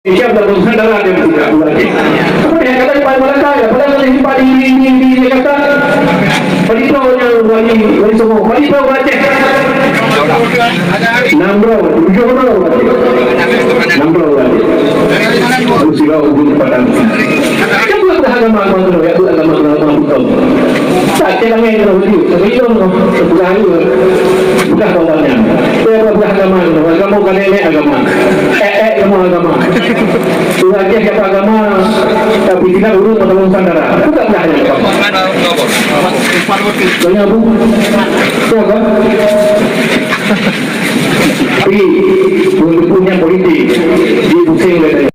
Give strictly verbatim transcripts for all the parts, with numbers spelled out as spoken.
Siap dah berusaha dalam dia buka dua Aceh. Apa yang kata di Malaka, ya, pada kali ini, di, di, di kata, Palito yang wali, wali semua, Palito Aceh. Enam bro, tujuh bro. Enam bro, Aceh. Lalu sila ujung padang. Siapa dah agama, agama, ya, agama, agama, agama, agama. Tak kira lain kalau wujud, tapi itu, sebelah itu, bukan kawannya. Dia bukan agama, agama bukan nenek agama. Eh, eh, agama, agama. Ureueng Aceh siapa agama, tapi tidak ureueng atau Nusantara. Bukan dah yang agama. Tanya Abu. Itu apa? Tapi, untuk punya politik, di pusing katanya.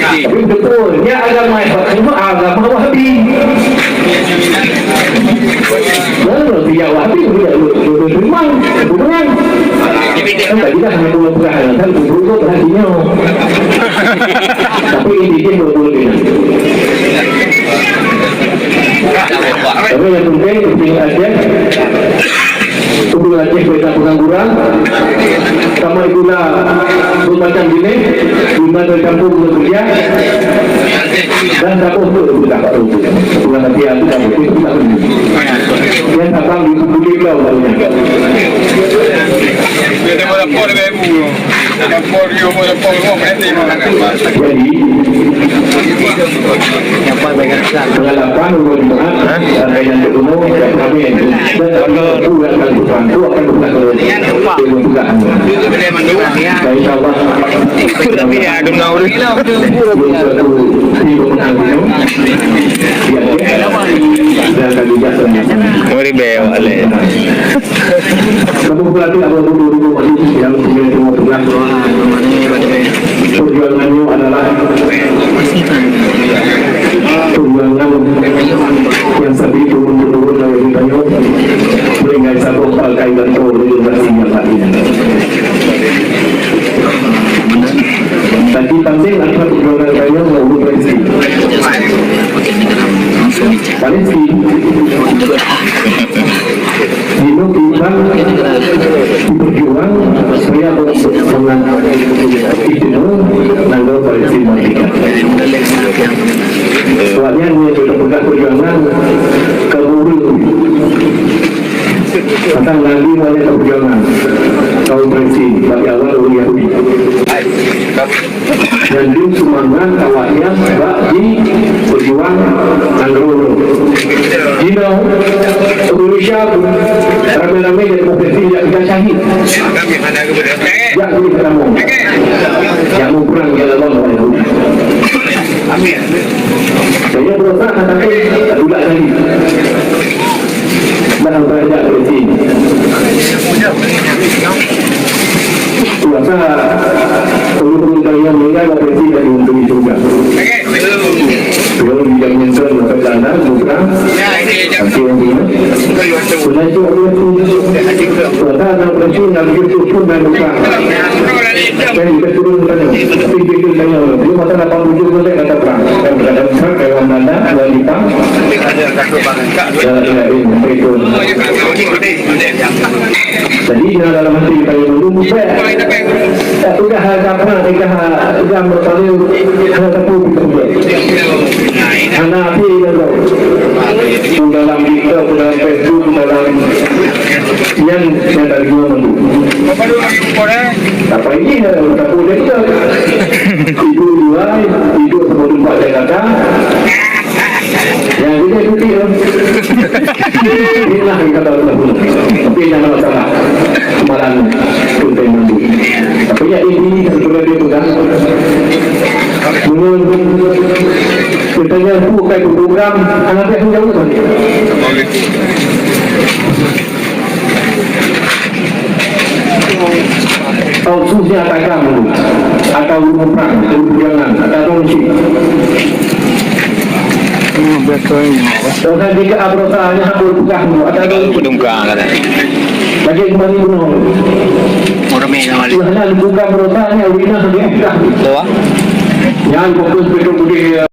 Tapi betul, nya agama, agama Wahabi. Lalu dia Wahabi, dia lu, lu, lu, lu, memang, bukan. Kan tak jelas nak buat perang, kan bukan, bukan, bukan, dia. Tapi ini dia, bukan, bukan, dia. Tapi yang penting, penting aja. Ureueng Aceh beda pengangguran, sama gula bermacam jenis, guna dari kampung guna kerja, dan dapur tu guna kat rumah. Guna nanti aku tak boleh, aku tak boleh. Dia tak tahu, dia boleh kau barunya. Dia dah berapa dah ibu? Berapa dia umur, berapa umur, berapa umur? Jadi, Pengalaman ulôn Jumat, sampai nanti gunung, dan kami, dan kami, aku akan berbantu, akan berbantu. Dia berpegang. Dan insya Allah, dan akan juga sama-sama. Boleh bel, boleh. Kamu berarti apa dulu, dulu, yang punya semua pegang. Perjuangannya adalah perjuangan yang sabe turun-temurun dari tanyoe, meuninggai saboh pakai gantoe lé generasi nyang laén. Tapi penting adalah perjuangan tanyoe ngon ureueng Palestin. Palestin. Jinoe kiban diperjuang supaya semangat itu nanggroe Palestin merdeka. Awaknyan nyang ka peugah perjuangan keu ureueng. Pasal Nabi mulai perjuangan kaum Palestin bagi awal ureueng Yahudi. Nyan dum seumangat awaknyan bak jipeujuang nanggroe. Jinoe Indonesia ramé-ramé jak profesi jak kita syahid. Jak jadi pertama. Jak muprang jalan Allah. Amin. Saya berusaha tapi tak tulak lagi. Dalam kerajaan Palestin. Kuasa ulun-ulun yang meninggal Palestin dari untuk di surga. Beliau tidak menyesal masa Belanda, bukan. Tapi yang punya. Setelah itu, Allah tu, kuasa anak Palestin dan begitu pun dan bukan. Dan kita turun sana. Tapi dia kata, dia masa lapan tujuh tu saya kata perang. Dan berada perang, kawan Belanda, kawan Jepang. Jadi, na dalam hati kita yang dulu, tak peugah hal apa, peugah hal agam berpaling, hal satu kita buat. Hana api dan roh. Dalam TikTok, dalam Facebook, dalam yang, yang dari dua minggu. Apa ini, hal satu dia juga. Tidur dua, tidur sama tempat saya kata. Yang kita ikuti tu. Inilah yang kata Allah. Tapi jangan masalah. Malam tu saya mandi. Tapi yang ini sebenarnya dia pegang. Menurut katanya bukan program anak dia jauh tadi. Khususnya atau kamu, atau ureueng prang, ureueng bujangan, atau ureueng chik. Hmm, betul. Dosa jika abrosa hanya hak berpegang, atau ureueng chik. Bedungka kata. Lagi kembali gunung. Orang main awal. Tuhan bukan berdosa, hanya urina dia. Betul, ah? Yang fokus betul-betul